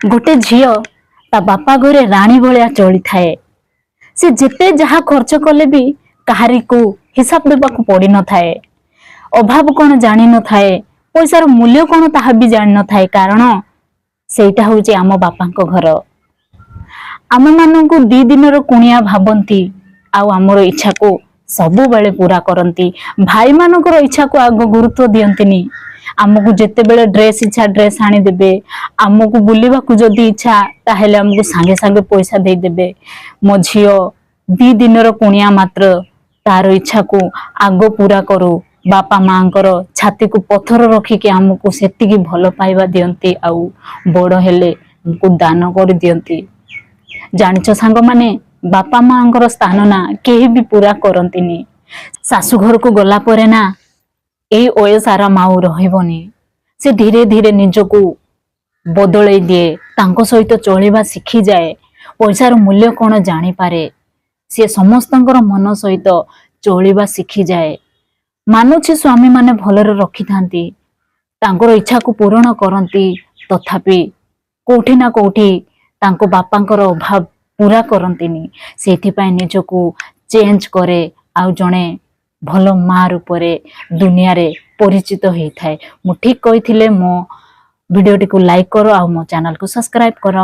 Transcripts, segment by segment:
ଗୋଟେ ଝିଅ ତା ବାପା ଘରେ ରାଣୀ ଭଳିଆ ଚଳିଥାଏ। ସେ ଯେତେ ଯାହା ଖର୍ଚ୍ଚ କଲେ ବି କାହାରିକୁ ହିସାବ ଦେବାକୁ ପଡିନଥାଏ। ଅଭାବ କଣ ଜାଣିନଥାଏ, ପଇସାର ମୂଲ୍ୟ କଣ ତାହା ବି ଜାଣିନଥାଏ, କାରଣ ସେଇଟା ହଉଛି ଆମ ବାପାଙ୍କ ଘର। ଆମମାନଙ୍କୁ ଦି ଦିନର କୁଣିଆ ଭାବନ୍ତି ଆଉ ଆମର ଇଚ୍ଛାକୁ ସବୁବେଳେ ପୁରା କରନ୍ତି। ଭାଇମାନଙ୍କର ଇଚ୍ଛାକୁ ଆଗ ଗୁରୁତ୍ୱ ଦିଅନ୍ତିନି। ଆମକୁ ଯେତେବେଳେ ଡ୍ରେସ ଇଚ୍ଛା, ଡ୍ରେସ ଆଣିଦେବେ। ଆମକୁ ବୁଲିବାକୁ ଯଦି ଇଚ୍ଛା, ତାହେଲେ ଆମକୁ ସାଙ୍ଗେ ସାଙ୍ଗେ ପଇସା ଦେଇଦେବେ। ମୋ ଝିଅ ଦି ଦିନର କୁଣିଆ ମାତ୍ର, ତାର ଇଚ୍ଛାକୁ ଆଗ ପୁରା କରୁ। ବାପା ମାଙ୍କର ଛାତିକୁ ପଥର ରଖିକି ଆମକୁ ସେତିକି ଭଲ ପାଇବା ଦିଅନ୍ତି ଆଉ ବଡ ହେଲେ ଆମକୁ ଦାନ କରିଦିଅନ୍ତି। ଜାଣିଛ ସାଙ୍ଗମାନେ, ବାପା ମାଙ୍କର ସ୍ଥାନ ନା କେହି ବି ପୁରା କରନ୍ତିନି। ଶାଶୁ ଘରକୁ ଗଲା ପରେ ନା ଏଇ ଅୟସ ଆରାମ ଆଉ ରହିବନି। ସେ ଧୀରେ ଧୀରେ ନିଜକୁ ବଦଳେଇ ଦିଏ, ତାଙ୍କ ସହିତ ଚଳିବା ଶିଖିଯାଏ, ପଇସାର ମୂଲ୍ୟ କଣ ଜାଣିପାରେ। ସିଏ ସମସ୍ତଙ୍କର ମନ ସହିତ ଚଳିବା ଶିଖିଯାଏ। ମାନୁଛି, ସ୍ୱାମୀମାନେ ଭଲରେ ରଖିଥାନ୍ତି, ତାଙ୍କର ଇଚ୍ଛାକୁ ପୂରଣ କରନ୍ତି, ତଥାପି କୋଉଠି ନା କୋଉଠି ତାଙ୍କ ବାପାଙ୍କର ଅଭାବ ପୁରା କରନ୍ତିନି। ସେଇଥିପାଇଁ ନିଜକୁ ଚେଞ୍ଜ କରେ ଆଉ ଜଣେ ଭଲ ମା ରୂପରେ ଦୁନିଆରେ ପରିଚିତ ହେଇଥାଏ। ମୁଁ ଠିକ କହିଥିଲେ ମୋ ଭିଡ଼ିଓଟିକୁ ଲାଇକ୍ କର ଆଉ ମୋ ଚ୍ୟାନେଲକୁ ସବସ୍କ୍ରାଇବ କର।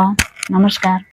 ନମସ୍କାର।